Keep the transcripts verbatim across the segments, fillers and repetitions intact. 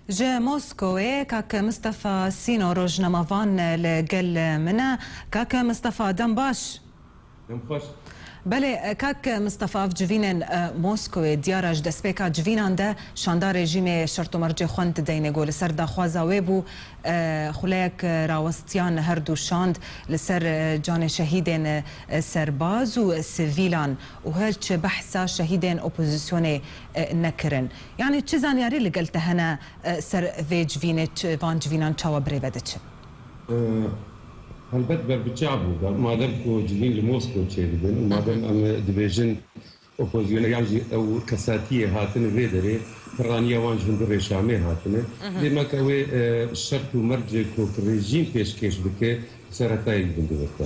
Ji Moskowê kak Mistefa Sîno rojnamevan li gel min e. Kak Mistefa, dem baş. Dem xweş. Belê, kak Mistefa, ev civînên, e, Moskowê diyar e, ji destpêka civînan de şanda rejîmê şert û mercê xwe dideyne ku li ser daxwaza wê bû, e, xuleyek rawestiyan her du şand li ser, e, canê şehîdên, e, serbaz û sivîlan û her çi behsa şehîdên opozisyonê, e, nekirin. Yanî çi zanyarî li gel te hene, e, ser vê civînê, çi, van civînan çawa birêve diçin? E, helbet berbiçav bû. Madem ku civîn li Moskow çêdibin û madem em dibêjin opozîsyonê yan jî ew kesatiyê hatine vê derê, piraniya wan ji hundirê Şamê hatine. Demek ew ê, e, şert û mercê ku rejîm pêşkêş bike, seretayê li gund girte.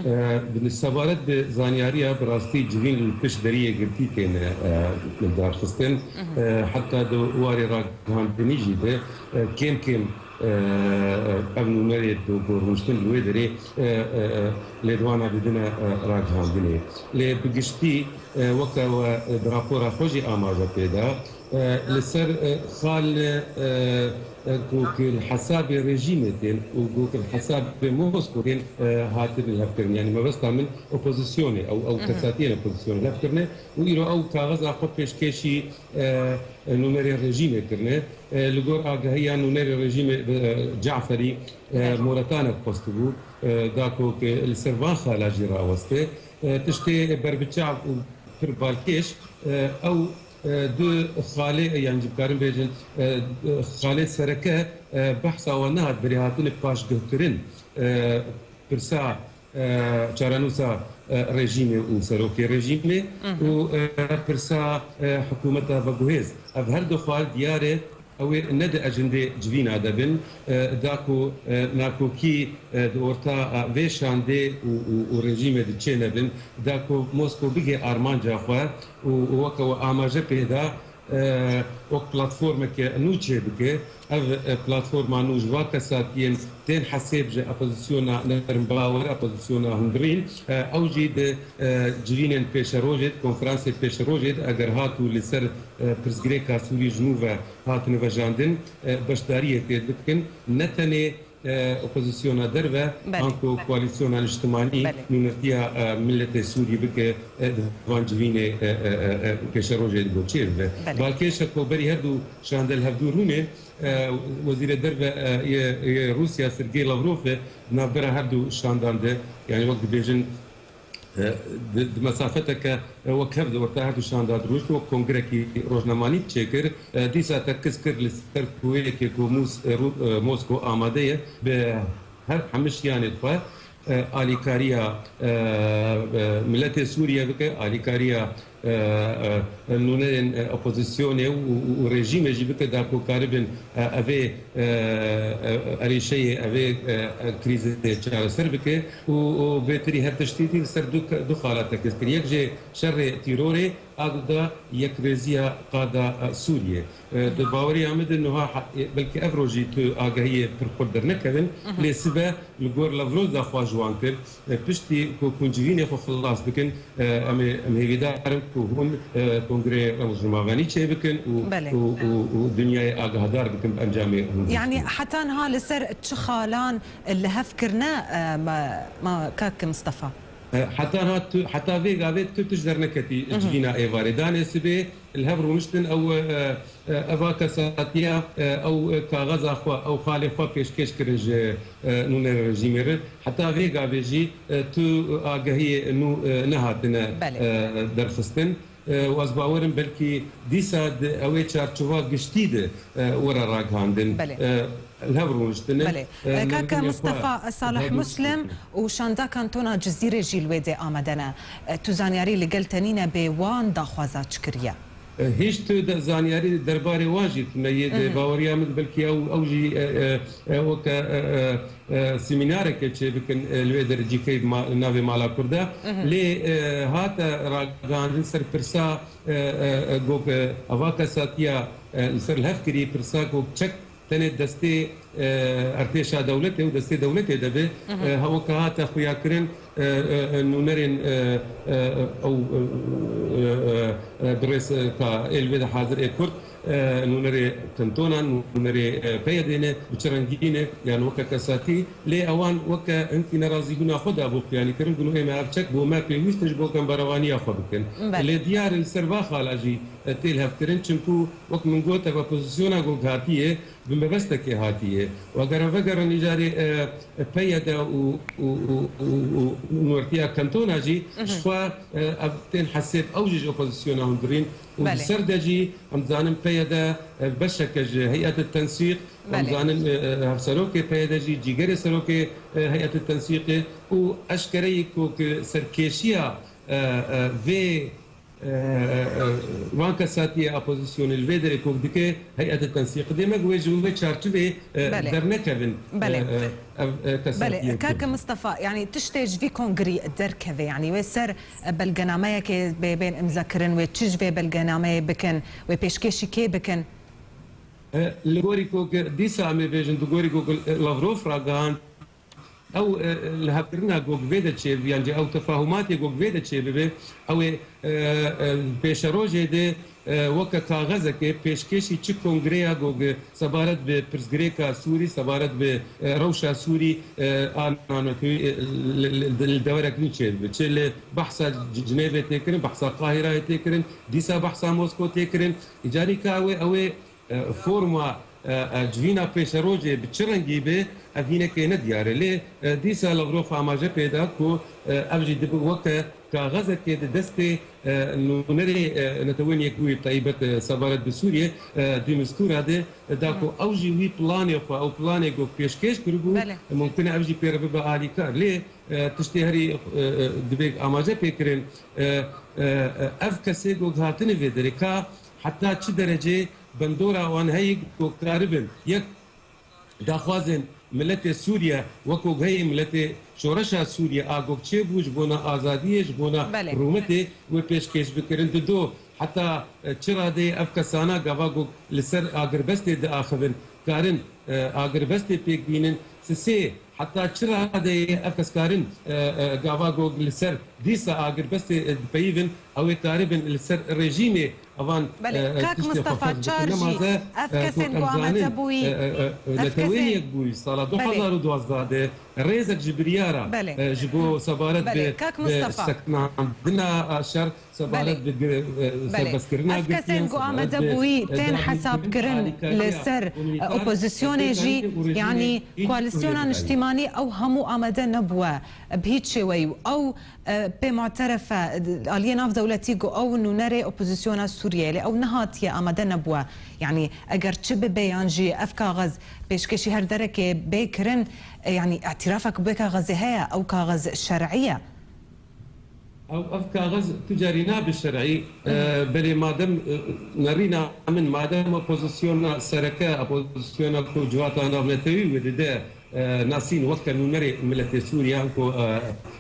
E, bi sebaret bi zanyariya bi rastî civîn li pişt deriyê girtî têne, e, darxistin. E, heta di warê ragihandinî jî de, e, kêm kêm, e, ev nûnerê ku rûniştin li wê derê, e, e, e, lêdwana didine, e, ragihandinê. Lê bi giştî, e, weke we, e, di rapora xwe jî amaje pê da, e, li ser, e, xal, e, e, ku, ku li hesabê rejîmê tên û ku, ku li hesabê Moskowê tên, e, hatin lihevkirin. Yanî mebesta min opozisyonê, ew, ew kesatiyên opozisyonê lihevkirine û îro ew kaxeza xwe pêşkêşî, e, nûnerê rejîmê kirine. E, li gor agahiya nûnerê rejîmê, e, Caferî, e, Moretane xwestibû, e, da ku, ku li ser van xala jî raweste. E, tiştê berbiçav û pir balkêş, e, ew, e, du xalê, yan jî bikarin bêjin, e, xalê sereke, e, behsa wan nehat berê hatine paşguhkirin. E, pirsa, e, çarenûsa, e, rejîmê û serokê rejîmê û, e, pirsa, e, hikûmeta veguhêz. Ev her du xal diyar e, ew ê ne di ecindê civîna de bin, e, da ku, e, nakokî, e, di orta, e, vê şandê û, û, û rejîmê de çênebin, da ku Moskow bigê armanca xwe û, û weke we amaje pê da, e, wek platformeke nû çêbike. Ev, e, platforma nû ji va kesatiyên tên hesêb ji opozisyona nermbawer, opozisyona hundirîn, e, ew jî di, e, civînên pêşerojê, di konferansê pêşerojê de eger hat û li ser, e, pirsgirêka Sûrî ji nû ve hatine vejandin, e, beşdariyê tê bikin. Ne tenê, e, opozisyona derve, Belê, anku belê. koalîsyona niştimanî Belê. nûnertiya, e, miletê Sûrî bike, e, di van civînê, e, e, e, e, pêşerojê digo çê bibe. Belê. Balkêş e ku berî her du şande li hevdû rûnê, e, Wezîrê Derve, e, yê, yê Rûsya Sergey Lavrov e navbera her du şandan de, yanî wek dibêjin, e, di, di mesafeteke, e, wek hev di orta her du şanda de rûşt, wek kongrekî rojnamanî çêkir. E, dîsa tekez kir li ser ku yekê ku Mûs-, e, Rû-, e, Moskow amade ye bi her hemî şiyanê xwe, e, alîkariya, e, e, miletê Sûriye bike, alîkariya, e, e, nûnerên, e, opozisyonê û, û, û rejîmê jî bike, da ku karibin, e, evê, e, e, erêşeyê, evê, e, e, krîzê çareser bike û, û bêtirî her tiştî dî li ser du ke-, du xala tekez kir. Yek jê şerê tîrorê, a du da yekrêziya qada, e, Sûriyê. E, di baweriya min de niha ha-, e, belkî ev rojî tu agahiyê pir xurt dernekevin, lê sibe li gor Lavrov de xwe ji wan kir, e, piştî ku hûn civînê xwe xilas bikin, e, em ê, em hêvîdar in ku hûn, e, kongreyê rojnamevanî çêbikin û, Belê. û, û, û dinyayê agahdar bikin bi encamê hûn. Yanî heta niha li ser çi xalan li hev kirine, e, ma, ma kak Mistefa? E, heta niha tu, heta vê gavê tu tişt derneketî Hı hı. civîna êvarê. Danê sibê li hev rûniştin ew, e, e, eva kesatiya, e, ew, e, kaxeza xwe, ew xalê xwe pêşkêş kirin ji, e, nûnerê rejîmê re. Heta vê gavê jî, e, tu agahiyê nû, e, nehatine, Belê. e, derxistin. E, û ez bawer im belkî dîsa di ew ê çarçova giştî de, e, were ragihandin. Belê. E, li hev rûniştine, Belê. e, E, kak navînê xwe Mistefa Salih li hev Muslim rûniştine. û şanda kantona Cizîrê jî li wê dê amade ne. E, tu zanyarî li gel te nîne bê wan daxwaza çi kiriye? E, hîç tu de zanyarî derbarê wan jî tune yê de Hı hı. baweriya min belkî ew, ew jî, e, e, e, weke, e, e, e, semînareke çêbikin, e, li wê derê cîkey ma-, navê mala Kurda. Hı hı. Lê, e, hate ragihandin ser pirsa, e, e, e, got, e, eva kesatiya, e, li ser li hev kirî pirsa got çek tenê destê, e, ertêşa dewletê û destê dewletê de be, Hı hı. e, hewa ke hate xuyakirin, e, e, e, nûnerên, e, e, e, ew, e, e, e, e, birêz, e, ka ê li vê de hazir ê Kurd, e, nûnerê kantonan, nûnerê, e, peyedê ne, bi çi rengî ne, yan weke kesatî, lê ewan weke hinkî nerazîbûna xwe dabû xiyanî kirin, got, ê me ev çek bo me pêwîst in ji bo ke em berevaniya xwe bikin. Belê. Lê diyar in li ser va xala jî, e, tê lihevkirin, çimkû wek min got, ev opozisyona ku hatiye, bi mebestekê hatiye. Û eger em vegerin îcarê, e, e, peyede û, û, û, û, û, û Nûnertiya Kantona jî, Mhm. ji xwe, e, ev tên hesêb ew jî ji opozisyona hundirîn. Û Belê. li ser de jî em dizanin peyede, e, beşeke ji heyetê tensîq, em Belê. dizanin, e, e, hevserokê peyede jî cîgerê serokê, e, heyetê tensîqê û eşkereyî ku ki serkêşiya, e, e, vê e, e, e, wan kesatiyê opozisyonê li vê derê kok dike heyetê tensîq. Demek wê ji wê çarçivê, e, Belê. dernekevin, e, Belê. e, ev, e, kesatiyê Belê. Kak Kurd. Mistefa, yanî tiştê ji vî kongrî derkeve, yanî wê ser, e, belgenameyekê bê bên imza kirin, wê çi ji vê belgenameyê bikin, wê pêşkêşî kê bikin? E, li gorî kok dîsa em ê bêjin, di gorî kok Lavrov ragihand, Ew, e, lihevkirina ku vê de çêbibe, yan jî ew tefahumatê ku vê de çêbibe, ew ê, e, e, pêşerojê de, e, weke kaxezekê pêşkêşî çi kongreya ku sebaret bi pirsgirêka Sûrî, sebaret bi, e, rewşa Sûrî, e, a navnetewî, e, li, li, li deverek nî çêbibe. Çi li behsa C-, Cinêvê tê kirin, behsa Qahîrayê tê kirin, dîsa behsa Mosko tê kirin. Îcarî ka ew ê, ew ê e, forma, e, e, civîna pêşerojê bi çi rengî be, ev hînekê ne diyar e. Lê, e, dîsa Lavrov amaje pê da ku, e, ev jî dibe weke kaxezekê di destê, e, nûnerê, e, Netewên Yekbûyî Taybet, e, sebaret bi Sûriyê, e, di Mistûra de, e, da ku ew jî wî planê xwe, ew planê ku pêşkêş kiribû, Belê. mumkin e ev jî pê re bibe alîkar. Lê, e, tiştê herî, e, e, divê amaje pê kirin, e, e, e, ev kesê ku hatine vê derê ka heta çi derecê bandora wan heye ku karibin yek daxwazên miletê Sûriye, wekû heye miletê şoreşa Sûriye a ku çêbû ji bona azadiyê, ji bona Belê. rûmetê wê pêşkêş bikirin. Dido, heta, e, çi radeyê ev kesana gava ku li ser agirbestê diaxivin, karin, e, agirbestê pêk bînin. Sisê, heta çi radeyê ev kes karin, e, e, gava ku li ser dîsa agirbestê, e, dipeyivin, ew ê karibin li ser rejîmê evan, Belê, e, e, Kak tiştê xwe Mistefa, ferz bikin. çar jî Nemaze, ev e, kesên ku ku em amade zanin, bûyî, e, e, e, ev Netewên kesên Yekbûyî sala Belê. du hezar û duwazdeh de rêzek ji biryara, Belê. e, ji bo sebaret Belê, bi, Kak bi Mistefa. seknandina, e, şer, sebaret Belê. bi gir-, e, Belê. serbestkirina Ev kesên girtiyan, ku sebaret amade bi, bûyî e, tên dagirkirin hesab kirin alîkariya li ser, e, humanitar, opozisyonê jî, û rejîmê yanî hîç koalisyona şûyê niştîmanî ew hemû amade nebûwe bi hîç şêweyî û ew E, pê mu'teref e, aliyê navdewletî ku ew nûnerê opozisyona Sûriyeyê lê ew nehatiye, amade nebûwe. Yanî eger çi bibe yan jî ev kaxez pêşkêşî her derekê bê kirin, e, yanî îtirafek bi wê kaxezê heye, ew kaxez şer'î ye. Ew, ev kaxez tu carî nabe şer'î, e, Hı hı. belê madem, e, nerîna min, madem opozisyona sereke, opozisyona ku civata navnetewî wê dide, e, nasîn weke nûnerê miletê Sûriye, ku,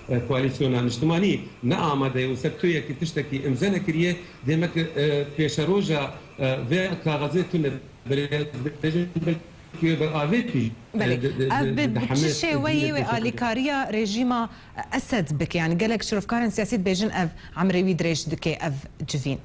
e, e, koalîsyona niştimanî ne amade ye û ser tu yekî tiştekî imze nekiriye, demek, e, pêşeroja, e, vê kaxezê tune. Belê, belê, belê, belê, belê, Belê. e, de, de, Ev de, bi, de bi çi hemê şêweyî wê dînê alîkariya rejîma Esed bike? Yanî gelek şirofkarên siyasî dibêjin ev emrê wî dirêj dike ev civîn.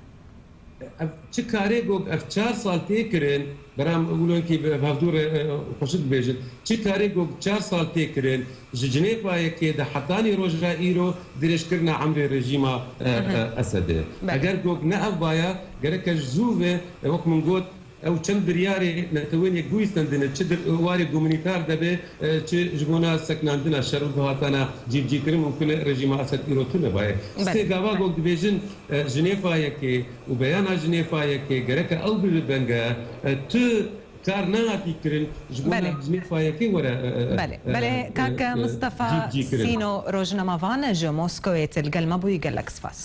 Ev çi karê ku ev çar sal tê kirin, bera em wilo wekî bi hevdû re, e, xweşik bibêjin. Çi karê ku çar sal tê kirin, ji Cinêfa Yekê de hetanî roja îro dirêjkirina emrê rejîma, e, Hı hı. e, Esedê. Belê. Eger ku ne ev baya, gerek e ji zû ve, e, wek min got, ew çend biryarê Netewên Yekbûyî stendine, çi di warê gumînîtar de be, e, çi ji bona seknandina şer û guhatana cîbicîkirin, mumkin e rejîma Esed îro tune baye. Belê. Stê gava Belê. ku dibêjin, e, Cinêfa Yekê û beyana Cinêfa Yekê gereke ew bibe benge, e, tu kar nehatî kirin, ji bona Belê. Cinêfa Yekê were, e, e, Belê. e, Belê, e, Kak e, Mistefa cî, cî kirin. Sîno, rojnamevan ji Moskowê, tu li gel me bûyî, gelek spas.